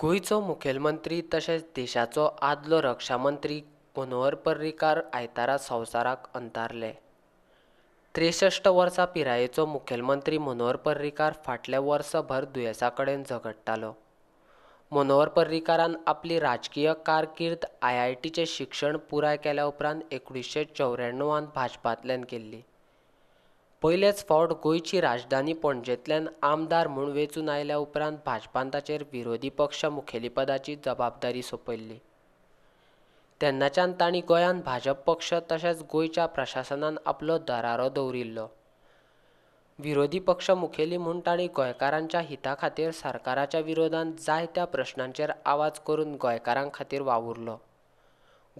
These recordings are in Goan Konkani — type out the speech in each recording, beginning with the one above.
गोंयचो मुखेलमंत्री तशेंच देशाचो आदलो रक्षामंत्री मनोहर पर्रीकार आयतारा संवसाराक अंतारले. 63 वर्सां पिरायेचो मुखेलमंत्री मनोहर पर्रीकार फाटल्या वर्सभर दुयेंसा कडेन झगडटालो. मनोहर पर्रीकारान आपली राजकीय कारकीर्द IITचें शिक्षण पुराय केल्या उपरांत 1994 भाजपांतल्यान केल्ली. पयलेच फावट गोंयची राजधानी पणजेंतल्यान आमदार म्हूण वेंचून आयल्या उपरांत भाजपान ताचेर विरोधी पक्ष मुखेलीपदाची जबाबदारी सोंपयल्ली. तेन्नाच्यान तांणी गोंयांत भाजप पक्ष तशेंच गोंयच्या प्रशासनान आपलो दरारो दवरिल्लो. विरोधी पक्ष मुखेली म्हूण तांणी गोंयकारांच्या हिता खातीर सरकाराच्या विरोधांत जायत्या प्रश्नांचेर आवाज करून गोंयकारां खातीर वावुरलो.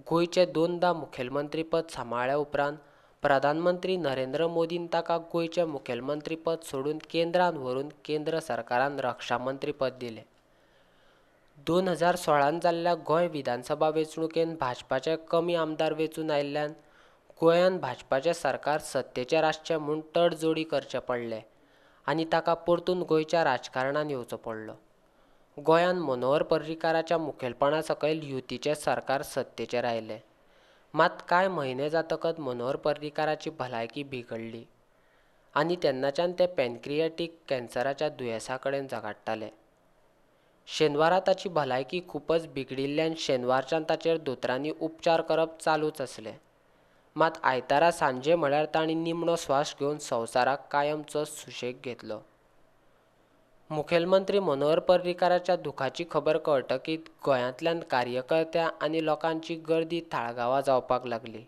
गोंयचें दोनदां मुखेलमंत्रीपद सांबाळ्ळ्या उपरांत प्रधानमंत्री नरेंद्र मोदीन ताका गोंयचें मुखेलमंत्रीपद सोडून केंद्रान व्हरून केंद्र सरकारान रक्षामंत्रीपद दिलें. 2016 जाल्ल्या गोंय विधानसभा वेंचणुकेन भाजपाचे कमी आमदार वेंचून आयिल्ल्यान गोंयांत भाजपाचें सरकार सत्तेचेर आसचें म्हूण तडजोडी करचें पडलें आनी ताका परतून गोंयच्या राजकारणांत येवचो पडलो. गोंयांत मनोहर पर्रीकाराच्या मुखेलपणा सकयल युतीचें सरकार सत्तेचेर आयलें. मात कांय म्हयने जातकच मनोहर पर्रीकाराची भलायकी बिगडली आनी तेन्नाच्यान ते पॅनक्रिएटीक कॅन्सराच्या दुयेंसा कडेन झगडटाले. शेनवारा ताची भलायकी खूबच बिगडिल्ल्यान शेनवारच्यान ताचेर दोतोरांनी उपचार करप चालूच आसले. मात आयतारा सांजे म्हळ्यार तांणी निमणो स्वास घेवन संवसाराक कायमचो सुशेग घेतलो. मुखेलमंत्री मनोहर पर्रीकाराच्या दुखाची खबर कळटकीच गोंयांतल्यान कार्यकर्त्या आनी लोकांची गर्दी ताळगांवां जावपाक लागली.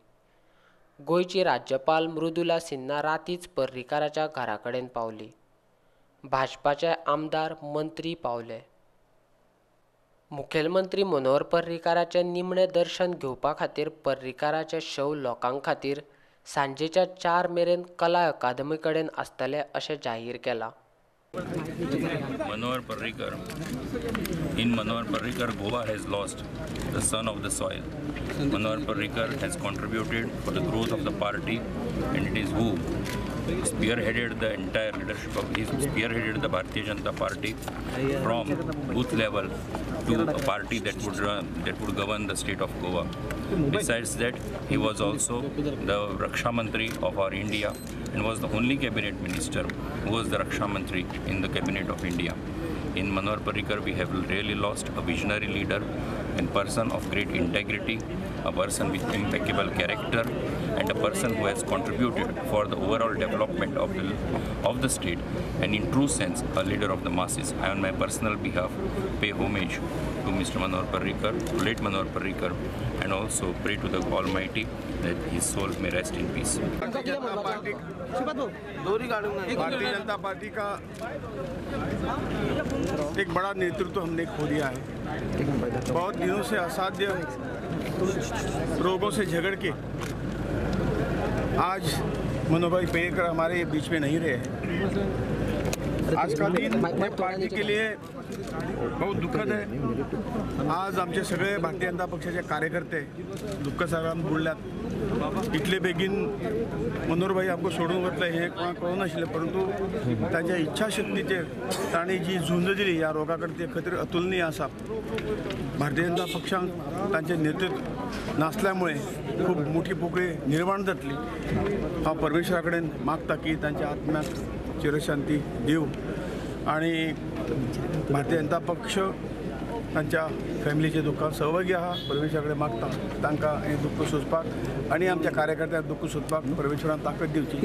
गोंयची राज्यपाल मृदुला सिन्हा रातीच पर्रीकाराच्या घरा कडेन पावली. भाजपाचे आमदार मंत्री पावले. मुखेलमंत्री मनोहर पर्रीकाराचें निमणें दर्शन घेवपा खातीर पर्रीकाराचें शव लोकां खातीर सांजेच्या 4 मेरेन कला अकादमी कडेन आसतलें अशें जाहीर केलां. Manohar Parrikar. In Manohar Parrikar, Goa has lost the son of the soil. Manohar Parrikar has contributed for the growth of the party, and it is who spearheaded the entire leadership of, he spearheaded the Bharatiya Janata Party from booth level to a party that would run, that would govern the state of Goa. Besides that, he was also the Raksha Mantri of our India and was the only cabinet minister who was the Raksha Mantri in the cabinet of India. In Manohar Parrikar, we have really lost a visionary leader and person of great integrity, a person with impeccable character, and a person who has contributed for the overall development of the state, and in true sense, a leader of the masses. I, on my personal behalf, pay homage to Mr. Manohar Parrikar, to late Manohar Parrikar, and also pray to the Almighty that his soul may rest in peace. Bharatiya Janata party का एक बड़ा नेतृत्व हमने खो दिया है. बहुत दिनों से असाध्य रोगों से झगड़ के आज मनोहर भाई पर्रिकर हमारे बीच में नहीं रहे हैं. आज का दिन पार्टी के लिए बहुत दुःखद आहे. आज आमचे सगळे भारतीय जनता पक्षाचे कार्यकर्ते दुःख सागरात बुडल्यात. इतले बेगीन मनोहरभाई आमकां सोडून वतले हें कोणाक कळूंक नाशिल्लें, परंतु तांच्या इच्छाशक्तीचेर तांणी जी झुंज दिली ह्या रोगा कडेन ते खातीर अतुलनीय आसा. भारतीय जनता पक्षांक तांचें नेतृत्व नासल्यामुळे खूब मोठी पोकळी निर्माण जातली. हांव परमेश्वरा कडेन मागता की तांच्या आत्म्याक चिरशांती दिवं आणि भारतीय जनता पक्ष तांच्या फॅमिलीच्या दुःखात सहभागी आहा. परमेश्वरा कडेन मागता तांकां हें दुःख सोंसपाक आनी आमच्या कार्यकर्त्यांक दुःख सोंसपाक परमेश्वरान ताकद दिवची.